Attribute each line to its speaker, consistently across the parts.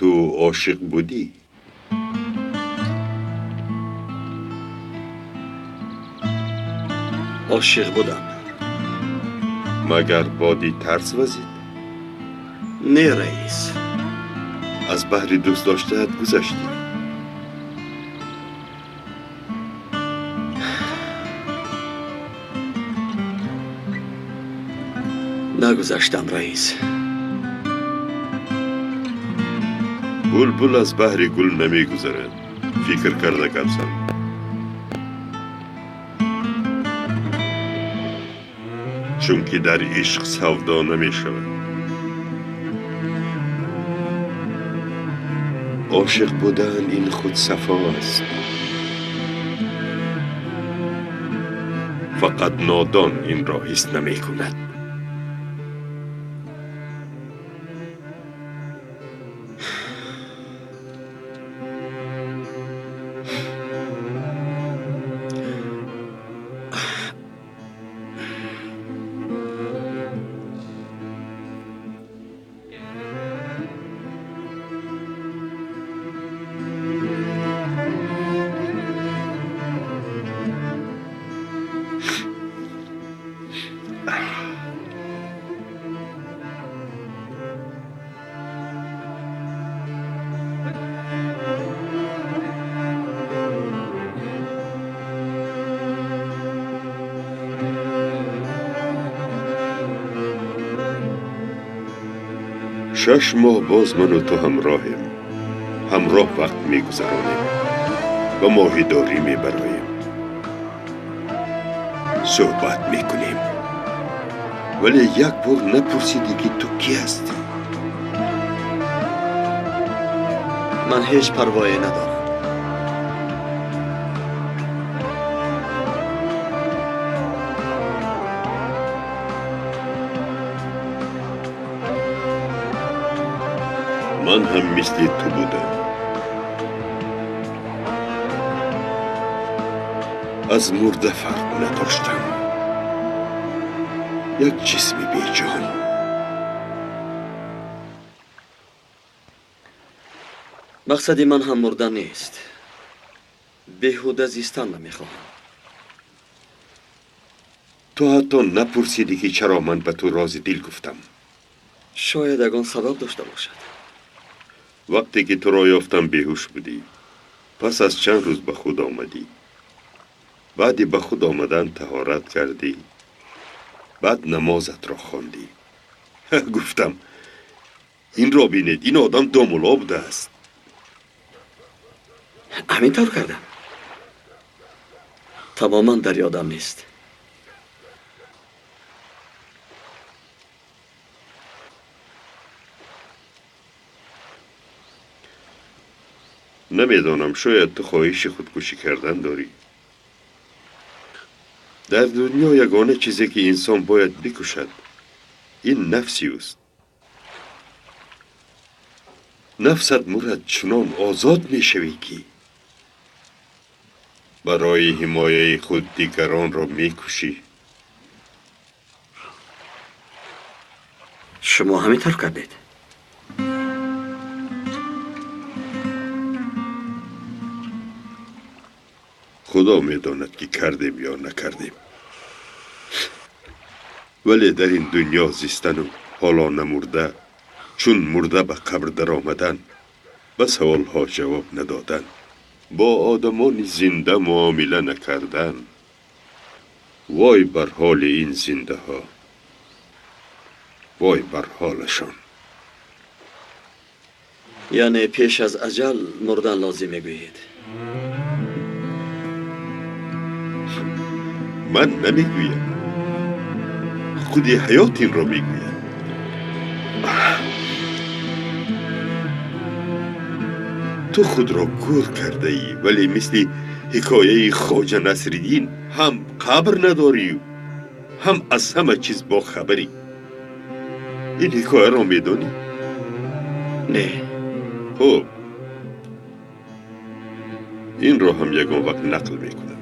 Speaker 1: Ту ошиқ будӣ?
Speaker 2: Ошиқ будам.
Speaker 1: Магар боди тарс вазид?
Speaker 2: Не, раис.
Speaker 1: Аз баҳри дӯст доштаат гузаштӣ.
Speaker 2: Нагузаштам, раис.
Speaker 1: Булбул аз баҳри гул намегузарад. Фикр карда гап зан. Чунки дар ишқ савдо намешавад. Ошиқ будан ин худ сафо аст. Фақат нодон инро ҳис намекунад. Шаш моҳ боз ману ту ҳамроҳем. Ҳамроҳ вақт мегузаронем. Ба моҳидорӣ мебароем. Суҳбат мекунем. Вале як бор напурсидӣ, ки ту кӣ ҳастӣ?
Speaker 2: Ман ҳеҷ парвое надорам.
Speaker 1: Ман ҳам мисли ту будам. Аз мурда фарқ надоштам. Як ҷисми беҷон.
Speaker 2: Мақсади ман ҳам мурдан нест. Беҳуда зистан намехоҳам.
Speaker 1: Ту ҳатто напурсидӣ, ки чаро ман ба ту рози дил гуфтам.
Speaker 2: Шояд ягон сабаб дошта бошад.
Speaker 1: Вақте ки туро ёфтам, беҳуш будӣ. Пас аз чанд рӯз ба худ омадӣ. Баъди ба худ омадан таҳорат кардӣ. Баъд намозатро хондӣ. Гуфтам, инро бинед, ин одам домулло будааст.
Speaker 2: Ҳамин тавр кардам. Тамоман дар ёдам нест.
Speaker 1: Намедонам, шояд ту хоҳиши худкушӣ кардан дорӣ. Дар дунё ягона чизе, ки инсон бояд бикушад, ин нафси ӯст. Нафсат мурад, чунон озод мешавӣ, ки барои ҳимояи худ дигаронро мекушӣ.
Speaker 2: Шумо ҳамин тавр кардед?
Speaker 1: Худо медонад, ки кардем ё накардем. Вале дар ин дунё зистану ҳоло намурда, чун мурда ба қабр даромадан, ба саволҳо ҷавоб надодан, бо одамони зинда муомила накардан. Вой бар ҳоли ин зиндаҳо, вой бар ҳолашон.
Speaker 2: Яъне пеш аз аҷал мурдан лозим мегӯед?
Speaker 1: Ман намегӯям, худи ҳаёт инро мегӯяд. Ту худро гур кардаӣ, вале мисли ҳикояи Хоҷа Насриддин ҳам қабр надорию, ҳам аз ҳама чиз бохабарӣ. Ин ҳикояро медонӣ?
Speaker 2: Не.
Speaker 1: Хуб, инро ҳам ягон вақт нақл мекунам.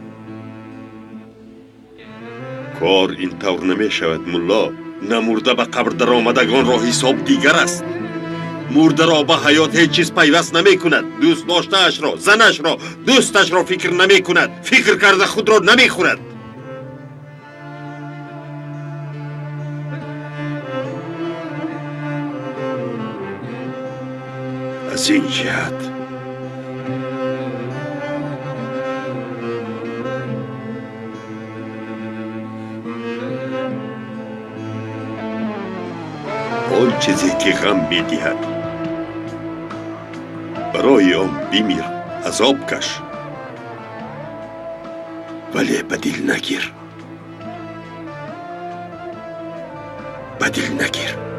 Speaker 1: Кор ин тавр намешавад, мулло. Намурда ба қабр даромадагонро ҳисоб дигар аст. Мурдаро ба ҳаёт ҳеҷ чиз пайваст намекунад. Дӯст доштаашро, занашро, дӯсташро фикр намекунад. Фикр карда худро намехӯрад. Аз ин ҷиҳат он чизе ки ғам медиҳад, барои он бимир, азоб каш, вале ба дил нагир, ба дил нагир.